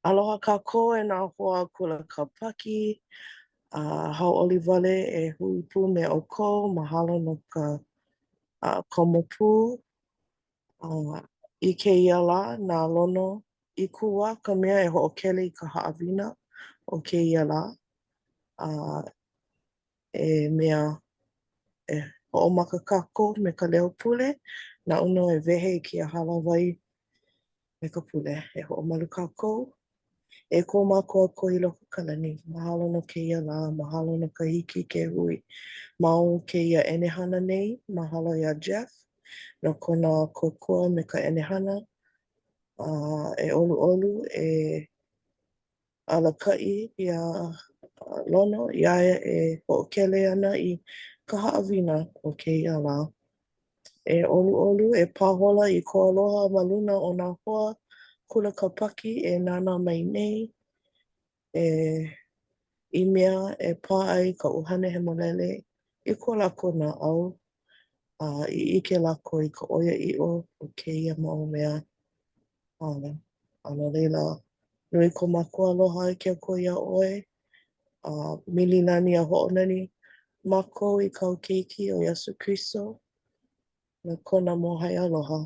Aloha kākou e nā hoa Kula Kāpaki. A hauʻoli wale e hui pū me ʻoukou. Mahalo no ka komo pū. A i kēia lā, na Lono Ikuwā ka mea e hoʻokele i ka haʻawina o kēia lā. A e mea e hoʻomaka kākou me ka leo pule. Naʻu nō e wehe i kēia hālāwai me ka pule. E hoʻomalu kākou e ko mākou Akua i loko o ka lani. Mahalo no kēia lā, mahalo no ka hiki ke hui ma o kēia ʻenehana nei. Mahalo iā Jeff no kona kōkua me ka ʻenehana. A e ʻoluʻolu e alakaʻi iā Lono iā ia e hoʻokele ana i ka haʻawina o kēia lā. E ʻoluʻolu, e pāhola i kou aloha ma luna o nā hoa Kula Kāpaki e nānā mai nei, e i mea e pā ai ka ʻUhane Hemolele i ko lākou naʻau, a i ʻike lākou i ka ʻoiaʻiʻo o kēia mau mea. A, a no laila, nui ko mākou aloha e ke Akua iā ʻoe, a mililani a hoʻonani mākou i kāu Keiki ʻo Iesū Kristo no kona mōhai aloha.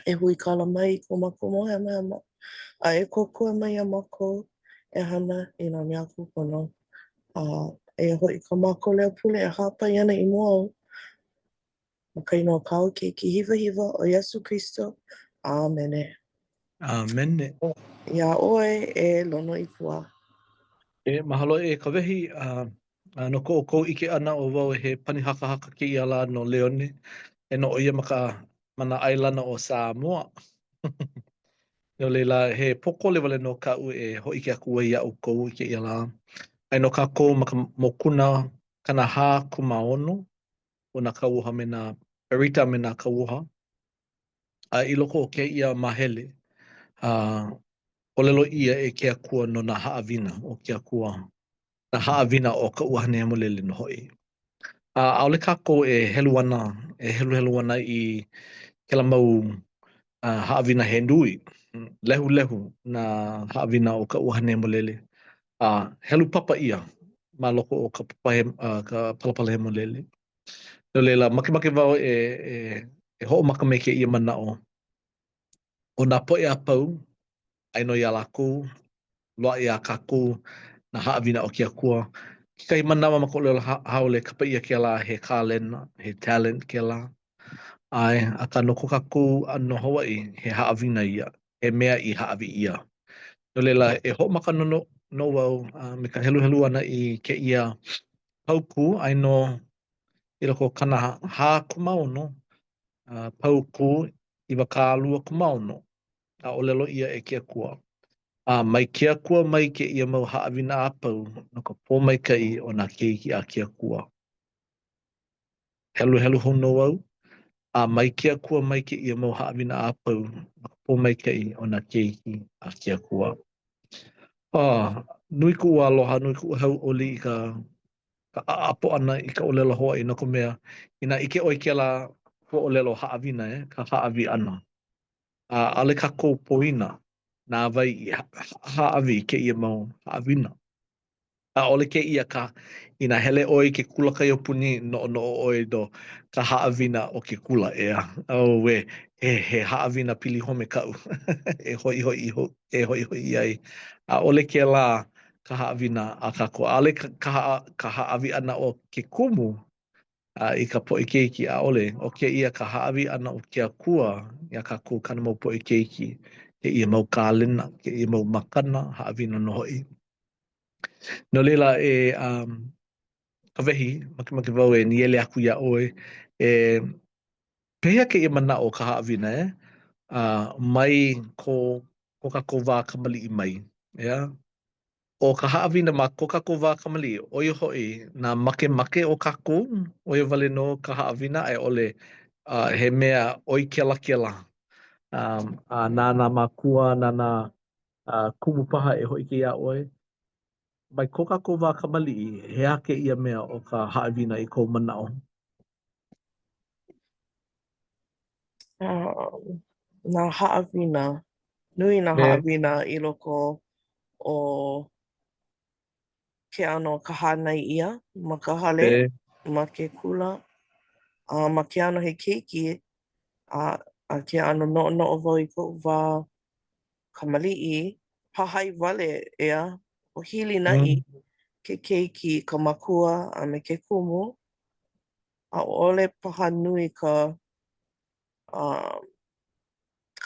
E huikala mai i ko mākou mau hemahema, a e kōkua mai iā mākou e hana i nā mea kūpono. A eia hoʻi kā mākou leo pule e hāpai ana i mua ou. Ma ka inoa o kāu Keiki hiwahiwa ʻo Iesū Kristo. ʻĀmene. ʻĀmene. Iā ʻoe e Lono Ikuwā. E mahalo e Kawehi, a no ko ʻoukou ʻike ʻana ʻo wau he pani hakahaka kēia lā no Leone, e noho ʻo ia ma ka ma nā ʻailana o Sāmoa. No laila, he pōkole wale nō kaʻu e hōʻike aku ai iā ʻoukou i kēia lā. Aia nō kākou ma ka mokuna 46 o nā kauoha me nā berita me nā kauoha. A i loko o kēia māhele, a ʻōlelo ʻia e ke Akua no nā haʻawina o ke Akua, nā haʻawina o ka ʻUhane Hemolele nō hoʻi. A ʻaʻole kākou e helu ana, e heluhelu ana i kēlā mau uh, haʻawina he nui, lehulehu nā haʻawina o ka ʻUhane Hemolele, a helu papa ʻia ma loko o ka, papa, uh, ka palapala hemolele. No laila, makemake wau e, e, e hoʻomaka me kēia manaʻo. ʻO nā poʻe a pau, aia nō iā lākou, loaʻa iā kākou nā haʻawina o ke Akua. Kekahi manawa ma ka ʻōlelo haole, kapa ʻia kēlā he kālena, he talent kēlā. ʻAe, akā no ko kākou ʻano Hawaiʻi, he haʻawina ia, he mea i hāʻawi ʻia. No laila, e hoʻomaka nō, nō wau me ka heluhelu ʻana i kēia paukū, aia nō i loko o 46, paukū 26, a ʻōlelo ʻia e ke Akua, A mai ke Akua mai kēia mau haʻawina a pau no ka pōmaikaʻi o nā keiki a ke Akua. Heluhelu hou nō au, a mai ke Akua mai kēia mau haʻawina a pau no ka pōmaikaʻi o nā keiki a ke Akua. Ah, nui kuʻu aloha, nui kuʻu hauʻoli i ka ka ʻaʻapo ʻana i ka ʻōlelo Hawaiʻi no ka mea, inā ʻike ʻoe i kēlā huaʻōlelo haʻawina, e, ka hāʻawi ʻana. A ʻaʻole kākou poina na wai i hāʻawi i kēia mau haʻawina. ʻAʻole kēia ka, inā hele ʻoe i ke kula kaiapuni, noʻonoʻo ʻoe no ka haʻawina o ke kula, ʻeā? Auē, he, he haʻawina pili home kaʻu e hoihoi iho, e hoihoi ai. ʻAʻole kēlā ka haʻawina a kākou. ʻAʻole ka, ka, ka hāʻawi ʻana o ke kumu a i ka poʻe keiki, ʻaʻole. ʻO kēia ka hāʻawi ʻana o ke Akua iā kākou kāna mau poʻe keiki, kēia mau kālena, kēia mau makana haʻawina nō hoʻi. No laila, e um, Kawehi, makemake wau e nīele aku iā ʻoe, e pehea kēia manaʻo o ka haʻawina, e? Uh, mai ko, ko kākou wā kamaliʻi mai, ʻeā? ʻO ka haʻawina ma ko kākou wā kamaliʻi, ʻo ia hoʻi nā makemake o kākou, ʻo ia wale nō ka haʻawina a i ʻole uh, he mea ʻoi kelakela um, a na nā mākua, na nā uh, kumu paha e hōʻike iā ʻoe. Mai ko kākou wā kamaliʻi, he aha kēia mea ʻo ka haʻawina i kou manaʻo? Um, nā haʻawina. Nui nā E. haʻawina i loko o ke ʻano o ka hānai ʻia ma ka hale, E. ma ke kula, a ma ke ʻano he keiki, a a ke ʻano noʻonoʻo wau i koʻu wā kamaliʻi, hahai wale, ʻeā? O hilinaʻi ke keiki i ka makua a me ke kumu. ʻAʻole paha nui ka um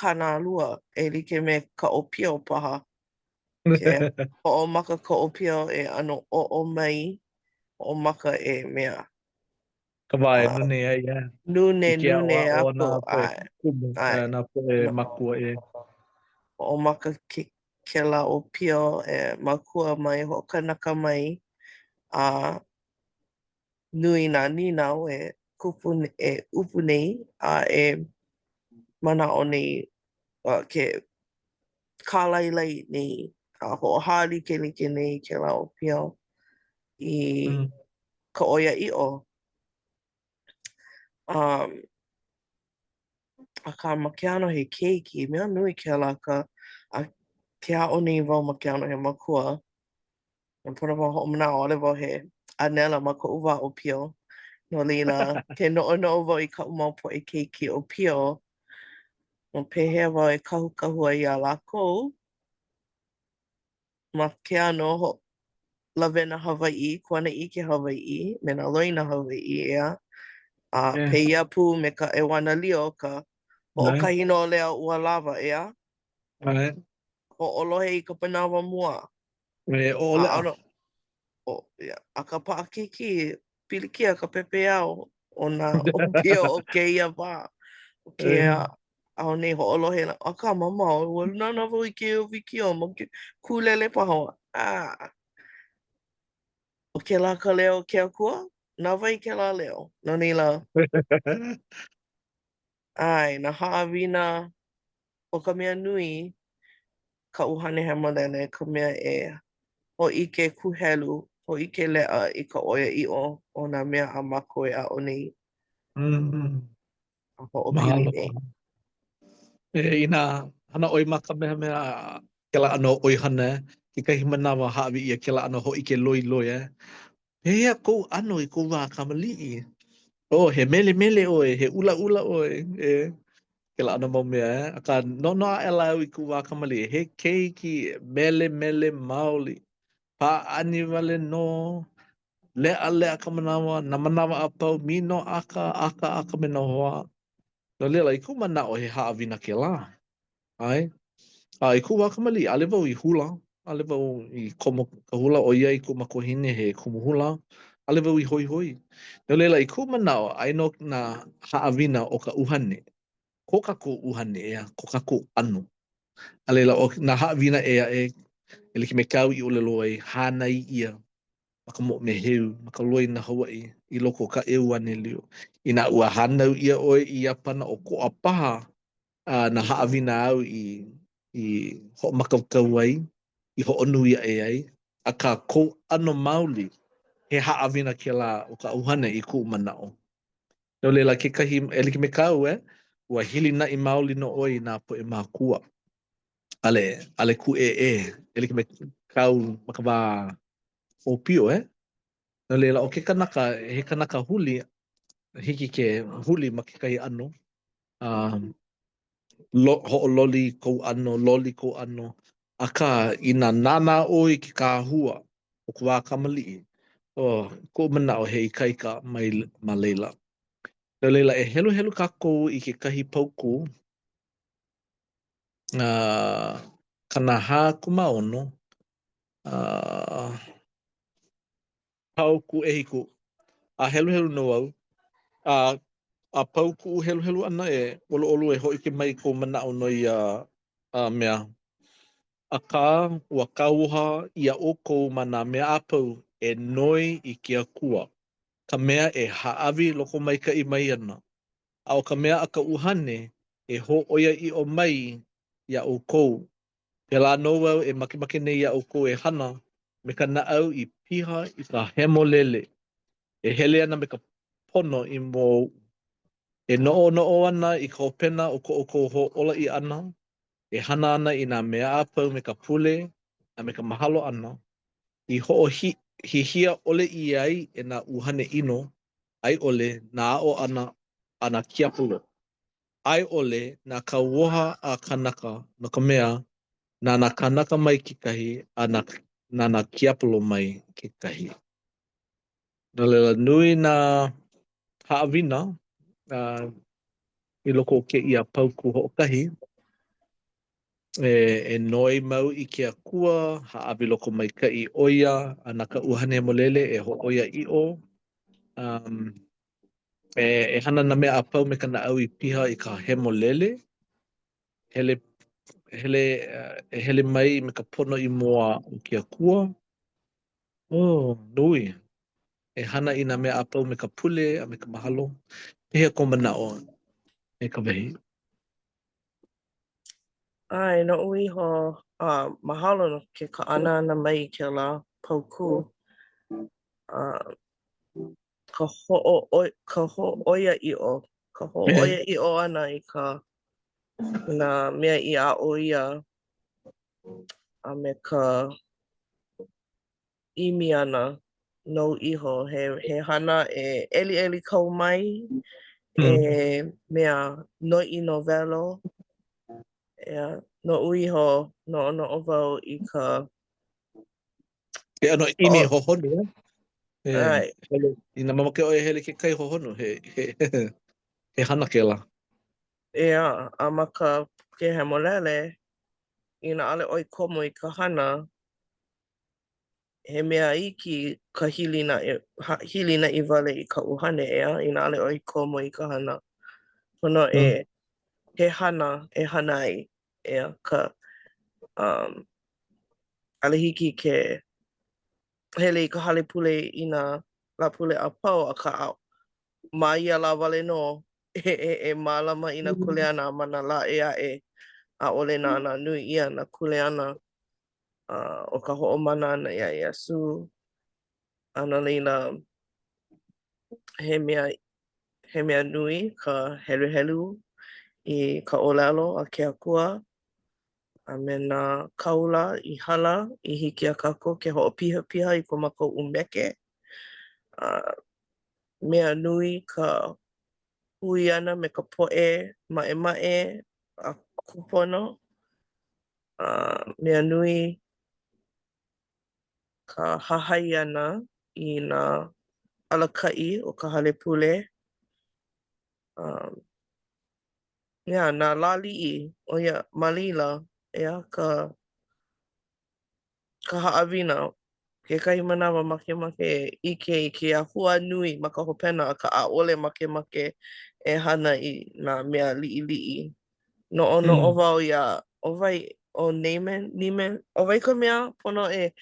kānālua e like me ka ʻōpio paha. Ke hoʻomaka ka ʻōpio e ʻano ʻoʻo mai, hoʻomaka e mea. Ka wā e nune ai, yeah. Nune, I ke nune aʻoaʻo a aku, nā poʻe ʻae, kumu, ʻae. nā poʻe makua, ʻe. Hoʻomaka ke kēlā ʻōpio e makua mai, hoʻokanaka mai, a nui nā nīnau e kupu e ʻupu nei a e manaʻo nei ke kālailai nei a hoʻohālikelike nei kēlā ʻōpio i mm. ka ʻoiaʻiʻo. Um, akā ma ke ʻano he keiki, mea nui kēlā ka a ke aʻo nei wau ma ke ʻano he makua. E pono wau hoʻomanaʻo ʻaʻole wau he ʻānela ma koʻu wā ʻōpio. No laila, ke noʻonoʻo wau i kaʻu mau poʻe keiki ʻōpio, no pehea wau e kahukahu ai iā lākou ma ke ʻano ho lawena Hawaiʻi, kuanaʻike Hawaiʻi, me nā loina Hawaiʻi, ʻeā? A Yeah. pēia pū me ka ʻeuanelio, ka hoʻokahi nō leo ua lawa, ʻeā? ʻAe. Hoʻolohe i ka manawa mua. E ʻoʻoleʻa. A ʻano, o, ia, a ka paʻakikī, pilikia ka pepeiao o nā ʻōpio o kēia wā, o kēia ao nei hoʻolohe, akā mama, ua nānā wau i kēia wikiō ma ke kūlele paha. Ah! ʻO kēlā ka leo o ke akua? Na wai kēlā leo? No laila, ʻae, nā haʻawina, ʻo ka mea nui, ka ʻUhane Hemolele ka mea e hōʻike kūhelu, hōʻike leʻa i ka ʻoiaʻiʻo o nā mea a mākou e aʻo nei. Mm. A hoʻopili Mahalo. nei. E, inā hana ʻoe ma Kamehameha kēlā ʻano ʻoihana, kekahi manawa hāʻawi ʻia kēlā ʻano hōʻike loiloi, eh? Pehea kou ʻano i kou wā kamaliʻi? Oh, he melemele ʻoe, he ʻulaʻula ʻoe, e. Kēlā ʻano mau mea, eh? Akā, noʻonoʻo aʻela au i kuʻu wā kamaliʻi, he keiki melemele maoli. Pāʻani wale nō, leʻaleʻa ka manawa, nā manawa a pau, minoʻaka, ʻakaʻaka me nā hoa. No laila, i kuʻu manaʻo, he haʻawina kēlā. ʻAe. A i kuʻu wā kamaliʻi, ʻaʻole wau i hula, ʻaʻole wau i komo ka hula, ʻoiai kuʻu makuahine he kumu hula, ʻaʻole wau i hoihoi. No laila, i kuʻu manaʻo, aia nō nā haʻawina o ka ʻuhane, ko kākou ʻuhane, ʻeā, ko kākou ʻano. A laila, ʻo nā haʻawina ʻē aʻe, e like me kāu i ʻōlelo ai, hānai ʻia ma ka moʻomeheu, ma ka loina Hawaiʻi, i loko o ka ʻeuanelio. Inā ua hānau ʻia ʻoe i Iāpana ʻokoʻa paha a nā haʻawina āu i i hoʻomākaukau ai, i hoʻonui aʻe ai, akā kou ʻano maoli, he haʻawina kēlā o ka ʻuhane i kuʻu manaʻo. No laila kekahi, e like me kāu, eh, ua hilinaʻi maoli nō ʻoe i nā poʻe mākua. ʻAʻole, ʻaʻole kūʻēʻē, e like me kāu ma ka wā ʻōpio, eh? No laila, ʻo ke kanaka, he kanaka huli, hiki ke huli ma kekahi ʻano, um, lo, hoʻololi kou ʻano, loli kou ʻano. Akā, inā nānā ʻoe i ke kahua o ka wā kamaliʻi, oh, koʻu manaʻo he ikaika mai ma laila. No laila, e heluhelu kākou i kekahi paukū, uh, 46, uh, paukū ʻehiku, a heluhelu nō au, a a pau kuʻu heluhelu ʻana e ʻoluʻolu e hōʻike mai kou manaʻo no ia a mea. Akā, ua kauoha ʻia ʻoukou ma nā mea a pau e noi i ke Akua, ka mea e hāʻawi lokomaikaʻi mai ana, a ʻo ka mea a ka ʻUhane e hōʻoiaʻiʻo mai iā ʻoukou Pēlā nō au e makemake nei iā ʻoukou e hana me ka naʻau i piha i ka hemolele, e hele ana me ka pono i mua oʻu, e noʻonoʻo ana i ka hopena o ko ʻoukou hōʻola ʻia ʻana, E hana ana i nā mea a pau me ka pule a me ka mahalo ʻana, i hoʻohihia ʻole ʻia ai e nā ʻuhane ʻino, a i ʻole nā aʻo ʻana a nā kiapolo, a i ʻole nā kauoha a kānaka, no ka mea, na nā kānaka mai kekahi, a na, na nā kiapolo mai kekahi. No laila, nui nā haʻawina uh, i loko o kēia paukū hoʻokahi, e, e noi mau i ke Akua, hāʻawi lokomaikaʻi ʻo ia, a na ka ʻUhane Hemolele e hōʻoiaʻiʻo. Um, e, e hana nā mea a pau me ka naʻau i piha i ka hemolele. Hele, hele, e hele mai me ka pono i mua o ke Akua. Oh, nui. E hana i nā mea a pau me ka pule a me ka mahalo. Pehea kou manaʻo e Kawehi? ʻAe, noʻu iho, uh, mahalo no ke kaʻana ʻana mai i kēlā paukū. Uh, ka hoʻo, ka hōʻoiaʻiʻo, ka hōʻoiaʻiʻo ʻana i ka nā mea i aʻo ʻia a me ka ʻimi ʻana nou iho. He, he hana e ʻeliʻeli kau mai, e mm. mea noiʻi nowelo. ʻEā, noʻu iho, noʻonoʻo wau i ka... Ke ʻano ʻimi hohonu, eh? E, hele, inā mamake ʻoe e hele ke kai hohonu, he, he, he hana kēlā. ʻEā, a ma ka Puke Hemolele, inā ʻaʻole ʻoe komo i ka hana, he mea iki ka hilinaʻi, hilinaʻi wale i ka ʻuhane, ʻeā, inā ʻaʻole ʻoe komo i ka hana. Pono e mm. he hana e hana ai, ʻeā, ka um, ʻaʻole hiki ke hele i ka hale pule i nā Lāpule a pau, akā ma ia lā wale nō e, e, e mālama i nā kuleana a ma nā lā ʻē aʻe, ʻaʻole nānā nui ʻia nā kuleana uh, o ka hoʻomana ʻana iā Iesū. A no laila, he mea, he mea nui ka heluhelu i ka ʻōlelo a ke Akua a me nā kāula i hala i hiki iā kākou ke hoʻopihapiha i ko mākou ʻumeke. Uh, mea nui ka hui ʻana me ka poʻe maʻemaʻe a kūpono. Uh, mea nui ka hahai ʻana i nā alakaʻi o ka hale pule. Um, yeah, nā lāliʻi, ʻo ia, ma laila, ʻeā, ka ka haʻawina. Kekahi manawa makemake e ʻike i kēia hua nui ma ka hopena, akā ʻaʻole makemake e hana i nā mea liʻiliʻi. Noʻonoʻo mm. wau iā, ʻo wai, ʻo Naaman, Neiman, ʻo wai ka mea pono e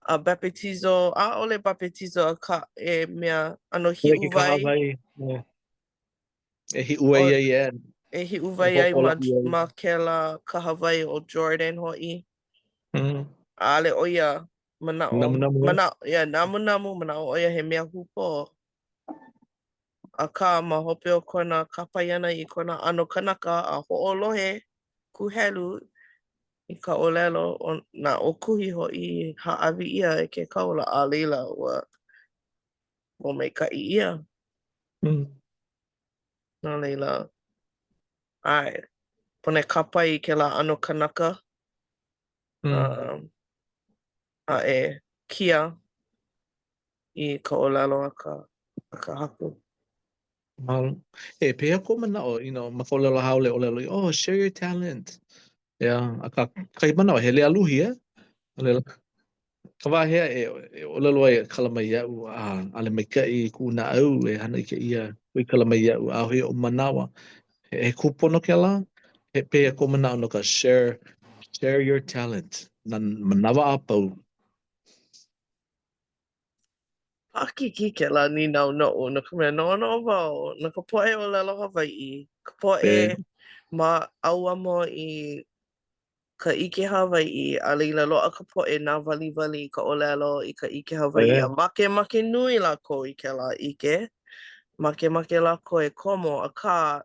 a bapetizo, ʻaʻole bapetizo akā e mea ʻano hiʻu wai. E hiʻu wai ai e. E hiʻu wai ai ma, ma kēlā kahawai ʻo Jordan hoʻi. Mm. ʻAʻole ʻo ia manaʻo. Namunamu. Manaʻo, yeah, namunamu, manaʻo ʻo ia he mea hūpō. Akā, ma hope o kona kāpae ʻana i kona ʻano kanaka a hoʻolohe kūhelu i ka ʻōlelo o nā ʻōkuhi hoʻi i hāʻawi ʻia e ke kāula, a laila ua pōmaikaʻi ʻia. Mm. No laila, ʻae, pono e kāpae i kēlā ʻano kanaka. Mm. Uh, a e kia i ka ʻōlelo a ka, a ka Haku. Mahalo. E, pehea kou manaʻo, you know, ma ka ʻōlelo haole ʻōlelo, oh, share your talent. Yeah, akā, kahi manawa, he lea luhi, eh? No laila, ka wā hea e, e ʻōlelo ai, kala mai iaʻu, a ʻaʻole maikaʻi kuʻu naʻau e hana i kēia, hui kala mai iaʻu, ʻaʻohe oʻu manawa. He, he kūpono kēlā? He pehea kou manaʻo no ka share, share your talent, nā manawa a pau. Paʻakikī kēlā nīnau noʻu, no ka mea, noʻonoʻo wau, no ka poʻe ʻōlelo Hawaiʻi, ka poʻe ma ʻauamo i ka ʻike Hawaiʻi, a laila loaʻa ka poʻe nāwaliwali i ka ʻōlelo, i ka ʻike Hawaiʻi, a makemake nui lākou i kēlā ʻike. Makemake lākou e komo, akā,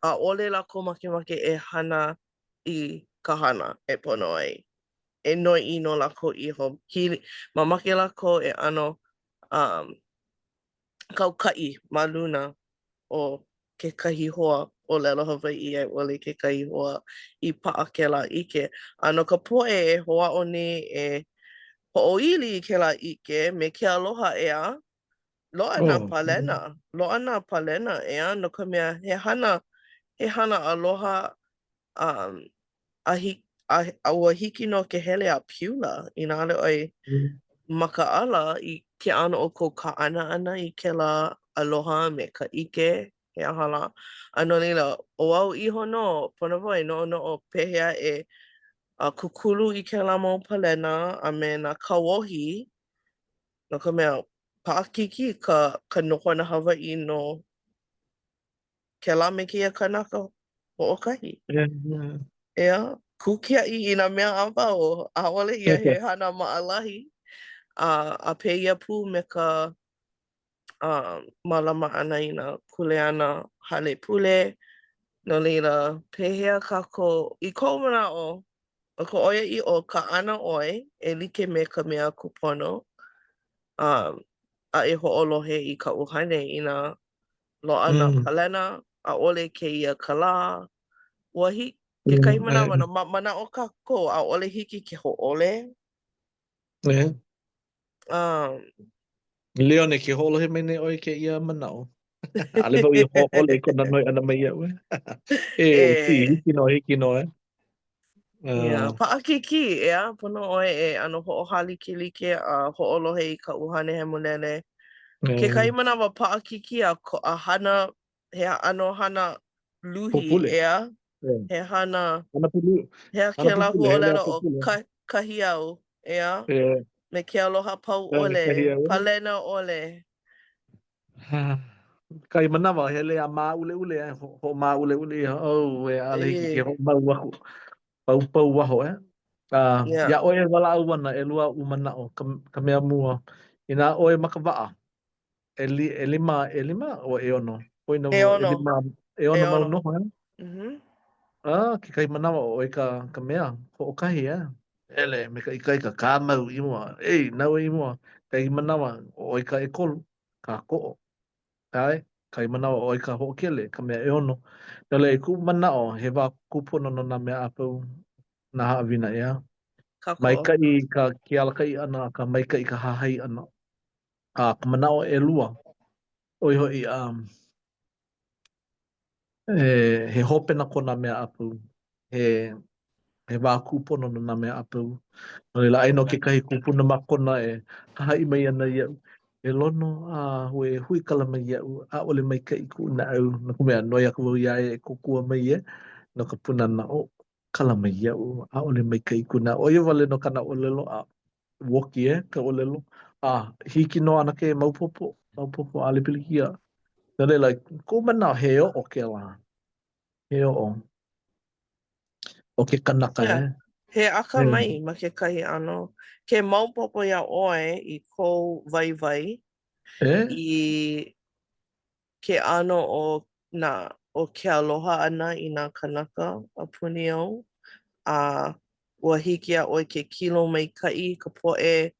ʻaʻole lākou makemake e hana i ka hana e pono ai. E noiʻi no lākou iho. Hili, mamake lākou e ʻano um, kaukaʻi ma luna o kekahi hoa ʻōlelo Hawaiʻi a i ʻole kekahi hoa i paʻa kēlā ʻike. A no ka poʻe e hoʻāʻo nei e hoʻoili i kēlā ʻike me ke aloha, ʻeā, loaʻa nā Oh. palena, loaʻa nā palena, ʻeā, no ka mea, he hana, he hana aloha, um, a hi, a, a ua hiki nō ke hele a piula inā ʻaʻole ʻoe makaʻala i ke ʻano o kou kaʻana ʻana i kēlā aloha a me ka ʻike, he aha lā. A no laila, ʻo au iho nō, pono wau e noʻonoʻo pehea e a kūkulu i kēlā mau palena a me nā kauohi, no ka mea, paʻakikī ka, ka nohona Hawaiʻi no kēlā me kēia kanaka hoʻokahi. ʻEā, kū kiaʻi i nā mea a pau, ʻaʻole ia he hana maʻalahi. A, a pēia pū me ka uh, mālama ʻana i nā kuleana hale pule. No laila, pehea kākou, i koʻu manaʻo, ʻo ka ʻoiaʻiʻo, kaʻana ʻoe e like me ka mea kūpono, um, a e hoʻolohe i ka ʻuhane inā loaʻa nā Mm. palena, ʻaʻole kēia ka lā. Ua hi, kekahi manawa, no, ma, manaʻo kākou, ʻaʻole hiki ke hōʻole. Yeah. Um, Leone, ke hoʻolohe mai nei ʻoe i kēia manaʻo. ʻAʻole wau i hōʻole i kona noi ʻana mai iaʻu. E, e, hiki nō, hiki nō, e. Yeah, Uh, paʻakikī, ʻeā, pono ʻoe e ʻano hoʻohālikelike a hoʻolohe i ka ʻUhane Hemolele. Kekahi manawa paʻakikī a, a hana, he ʻano hana luhi, Pupule. ʻeā? Yeah. He hana, Hana pulu. he aha Hana kēlā pupule, hele a huaʻōlelo ʻo pupule. ka, kahi au, ʻeā? Yeah. Me ke aloha pau Yeah, ʻole, kahi au. palena ʻole. Kahi manawa, hele a māʻuleʻule, eh, hoʻomāʻuleʻule ia, oh, e, ʻaʻole hiki ke E, hoʻomau aku. Paupau waho, eh? Uh, yeah. Iā ʻoe e walaʻau ana, ʻelua aʻu manaʻo, ka, ka mea mua, inā ʻoe ma ka waʻa, ʻeli, ʻelima, ʻelima, o ʻeono? Poina wau, ʻEono. ʻelima, ʻeono mau ʻEono. noho, eh? Mm-hmm. Ah, kekahi manawa ʻoe ka, ka mea, hoʻokahi, eh? Hele me ka ikaika, kāmau i mua, ei, naue i mua. Kahi manawa, ʻoe ka ʻekolu, kākoʻo. ʻAe, kahi manawa ʻoe ka hoʻokele, ka mea ʻeono. No laila, i kuʻu manaʻo, he wā kūpono no nā mea a pau nā haʻawina, ʻeā? Kākoʻo. Maikaʻi ka ke alakaʻi ʻana, akā maikaʻi ka hahai ʻana. A ka manaʻo ʻelua, ʻo ia hoʻi, um, e, he hopena ko nā mea a pau. He, he wā kūpono no nā mea a pau. No laila, aia nō kekahi kupuna ma Kona e hahaʻi mai ana iaʻu, e Lono, a e huikala mai iaʻu, ʻaʻole maikaʻi kuʻu naʻau, no ka mea, noi aku wau iā ia e kōkua mai e, no ka pūnana o, kala mai iaʻu, ʻaʻole maikaʻi kuʻu naʻau. ʻO ia wale nō kāna ʻōlelo, a uoki e ka ʻōlelo. A hiki nō ʻanakē maopopo, maopopo, ʻaʻole pilikia. No laila, kuʻu manaʻo, he oʻo kēlā. He oʻo. O ke kanaka, Yeah. e. He akamai ma kekahi ʻano. Ke maopopo iā ʻoe i kou waiwai E? i ke ʻano o nā o ke aloha ʻana i nā kānaka a puni ou, a ua hiki iā ʻoe ke kilo maikaʻi i ka poʻe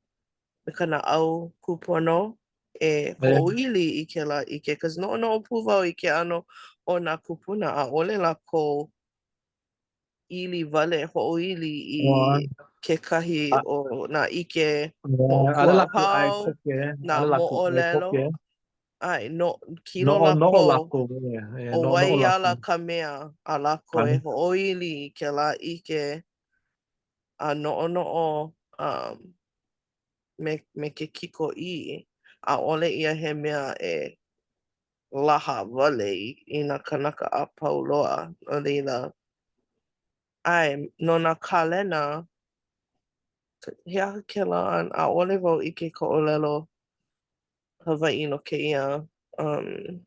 me ka naʻau kūpono e hoʻoili i kēlā ʻike. Cause noʻonoʻo pū wau i ke ʻano o nā kūpuna, ʻaʻole lākou ili wale, hoʻoili i kekahi o nā ʻike moʻokūʻauhau, nā moʻolelo. ʻAe, no, kilo lākou, ʻo wai ala ka mea a lākou e hoʻoili i kēlā ʻike a noʻonoʻo um, me, me ke kikoʻī, ʻaʻole ia he mea e laha wale i, i nā kānaka a pau loa. No laila, ʻae, no nā kālena, he aha kēlā, ʻaʻole wau ʻike i ka ʻōlelo Hawaiʻi no kēia, um,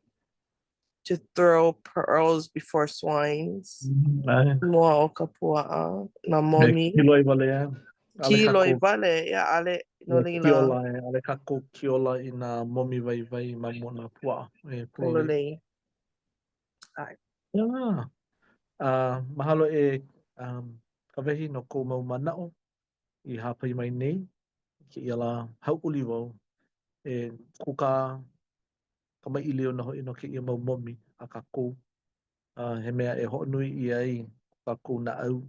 to throw pearls before swines. ʻAe. Mua o ka puaʻa, nā momi. Kiloi wale, ʻaʻole Kiloi wale, yeah, ʻaʻole, no laila. Kiola, ʻaʻole kākou kiola i nā momi waiwai ma mua o nā puaʻa. E, pololei. ʻAe. Jā. Uh, mahalo e um, Kawehi no kou mau manaʻo i hāpai mai nei i kēia lā. Hauʻoli wau e kūkā kamaʻilio nō hoʻi no kēia mau momi a kākou. Uh, he mea e hoʻonui ʻia ai ko kākou naʻau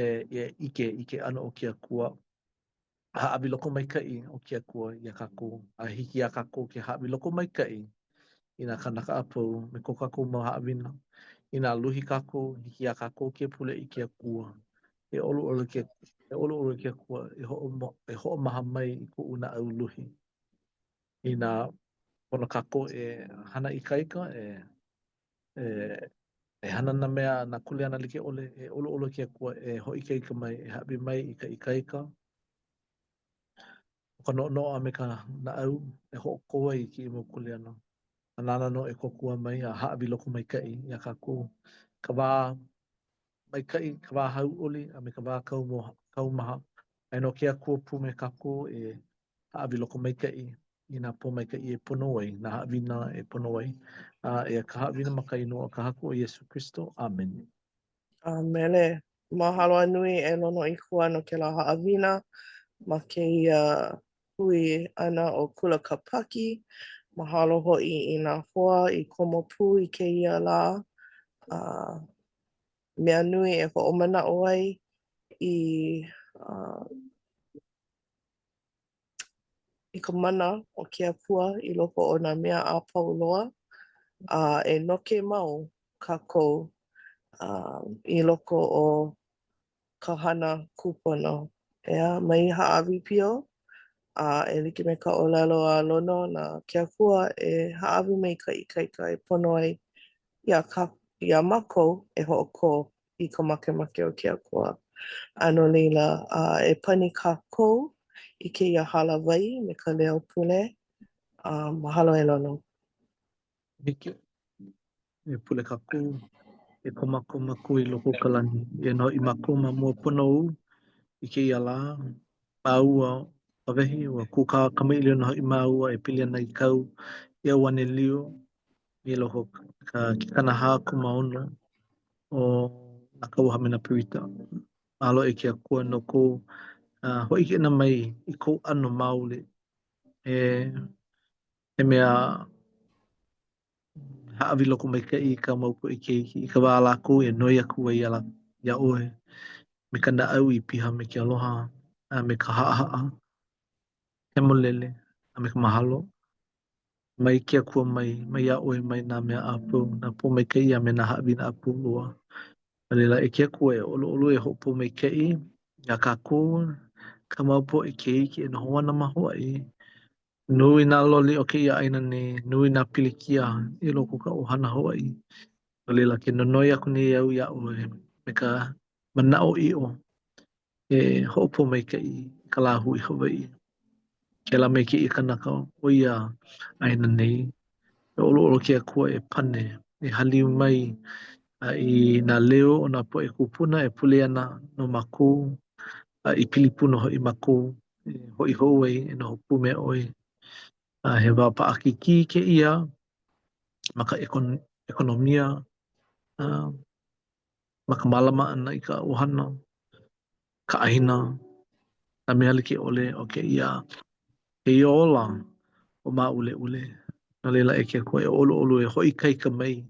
e, e ʻike i ke ʻano o ke Akua. Hāʻawi lokomaikaʻi ʻo ke Akua iā kākou, a hiki iā kākou ke hāʻawi lokomaikaʻi i nā kānaka a pau me ko kākou mau haʻawina. Inā luhi kākou, hiki iā kākou ke pule i ke Akua. E ʻoluʻolu ke, e ʻoluʻolu ke Akua e, hoʻo, e hoʻomaha mai i koʻu naʻau luhi. Inā pono kākou e hana ikaika, e, e, e hana nā mea, nā kuleana like ʻole, e ʻoluʻolu ke Akua e hoʻoikaika mai, e hāʻawi mai i ka ikaika o ka noʻonoʻo a me ka naʻau e hoʻokō ai i kēia mau kuleana. A nāna nō e kōkua mai a hāʻawi lokomaikaʻi iā kākou. Ka wā maikaʻi, ka wā hauʻoli, a me ka wā kaumaha. Aia nō ke Akua pū me kākou e hāʻawi lokomaikaʻi i nā pōmaikaʻi e pono ai, nā haʻawina e pono ai. A eia ka haʻawina ma ka inoa o ka Haku ʻo Iesū Kristo. ʻĀmene. ʻĀmene. Mahalo a nui e Lonoikua no kēlā haʻawina ma kēia hui ʻana o Kula Kāpaki. Mahalo hoʻi i nā hoa i komo pū i kēia lā. A mea nui e hoʻomanaʻo ai i uh, i ka mana o ke Akua i loko o nā mea a pau loa, a e noke mau kākou uh, i loko o ka hana kūpono. ʻEā, mai hāʻawi pio, a e like me ka ʻōlelo a Lono na ke Akua e hāʻawi mai ka ikaika e pono ai iā, ka, iā mākou e hoʻokō i ka makemake o ke Akua. A no laila, e pani kākou i kēia hālāwai me ka leo pule. A mahalo e Lono. Hiki. E pule kākou, e ko mākou Makua i loko o ka lani. E noho hoʻi mākou ma mua pono ou i kēia lā. Māua ʻo Kawehi, ua kūkā kamaʻilio nō hoʻi māua e pili ana i kāu ʻEuanelio i loko ka ke 46 o nā Kauoha me nā Berita. Mahalo e ke Akua no kou uh, hōʻike ʻana mai i kou ʻano maoli. E, he mea hāʻawi lokomaikaʻi i kāu mau poʻe keiki i ka wā a lākou e noi aku ai iā, iā ʻoe me ka naʻau i piha me ke aloha a me ka haʻahaʻa hemolele a me ka mahalo. Mai ke Akua mai, mai iā ʻoe mai nā mea a pau, nā pōmaikaʻi a me nā haʻawina a pau loa. A laila, e ke Akua, e ʻoluʻolu e hoʻopōmaikaʻi iā kākou, kāu mau poʻe keiki e noho ana ma Hawaiʻi. Nui nā loli o kēia ʻāina nei, nui nā pilikia i loko o ka ʻohana Hawaiʻi. No laila, ke nonoi aku nei au iā ʻoe me ka manaʻoʻiʻo e hoʻopōmaikaʻi i ka lāhui Hawaiʻi. Kēlā me kēia kanaka o ia ʻāina nei, e ʻoluʻolu ke Akua e pane, e hāliu mai a i nā leo o nā poʻe kūpuna e pule ana no mākou, a i pili pū nō hoʻi mākou e hoʻi hou ai e noho pū me ʻoe. A he wā paʻakikī kēia ma ka ʻekonomia, a ma ka mālama ʻana i ka ʻohana, ka ʻāina, nā mea like ʻole o kēia kēia ola o māʻuleʻule. No laila, e ke Akua, e ʻoluʻolu, e hoʻoikaika mai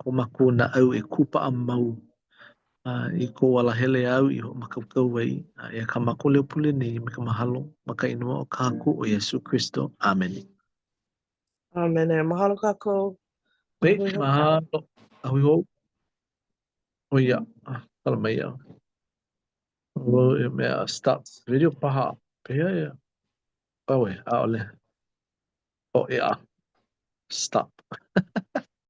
ko mākou naʻau e kūpaʻa mau a i kou alahele āu i hoʻomākaukau ai, a eia kā mākou leo pule nei me ka mahalo ma ka inoa o ka Haku ʻo Iesū Kristo. ʻĀmene. ʻĀmene. Mahalo kākou. A hui hou. Mahalo. A hui hou. ʻO ia, kala mai ia. ʻO ia mea stop video paha. Pehea ia? ʻAuē, ʻaʻole. ʻO, ʻeā. Stop.